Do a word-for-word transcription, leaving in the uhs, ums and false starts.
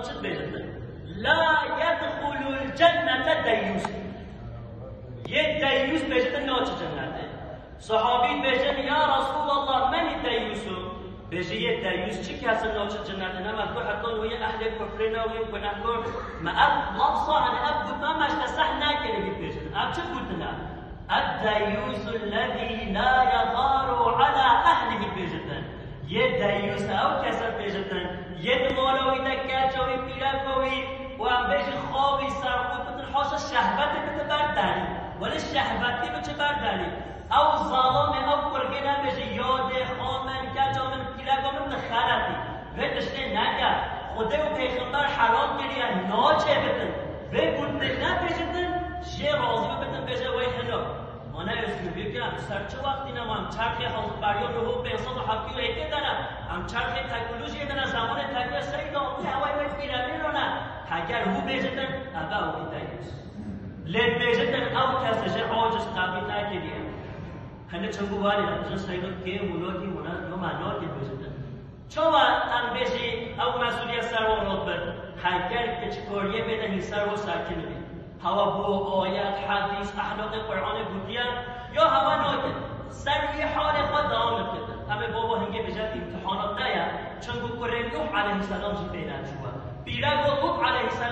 Çi dibêjin? La yedxulul cennete deyyus. Yê deyyus bêjin naçe cennetê. Sahabî dibêjin, ya Resûlallah, menî deyyusu? Bêjî yê deyyus çi kes in naçe cennetê? Nema ku hetan wî ehlê kufrê ne, wî gunehkar. Me ev lafza, hani ev gotna me ji te seh nekirî dibêjin. Ev çi gotine? Eddeyyûsu lezî lâ yegâru alâ ehlihî bêjitin. Yê deyyûs ew kes e bêjitin. Yê di mala wî de keça wî, pîreka wî û em bêjin xawî ser xwe bitin, haşa şehvetê bite ber derî. Welê şehvetî biçe ber derî. Ew zalimê, ew qurxê nebêje yadê xwe min, keça min, pîreka min dixeletî. Vê tiştê neke. Xwedê û pêxember heram kiriye, naçe bitin. Vê gotinê nebêjitin, jê razî bibitin, bêje wey hino. Mana Özgür Gök, em ser çi wextî ne, em çerxê hewlberiya nû û pênc sed û heftê û yekê de ne, em çerxê teknolojiyê de ne, zemanê teknolojiyê, seyda, wî hewayê me pîrevîno ne. Heger hû bêjitin, eve ew bî deyyûs. Lê bêjitin, ew kes ji aciz qebîl nekiriye. Hene çend ku warê, em jin seyda kêm û notî û ne, yo me notî bêjitin. Çawa em bêjî ew mesûliyet ser wan re dibe? Heger piçikariyê bê de hîn ser wan sekin bî. Hewa bo ayet, hedîs, ehlaqê Qur'anê gotiye, ya hewa nake. Ser wî halê xwe dewam dike. Em ê baba hingê bêje îmtihanat te ye. Çimkû kurê Nuh aleyhisselam jî pê neçûye. Pîreka Lut aleyhisselam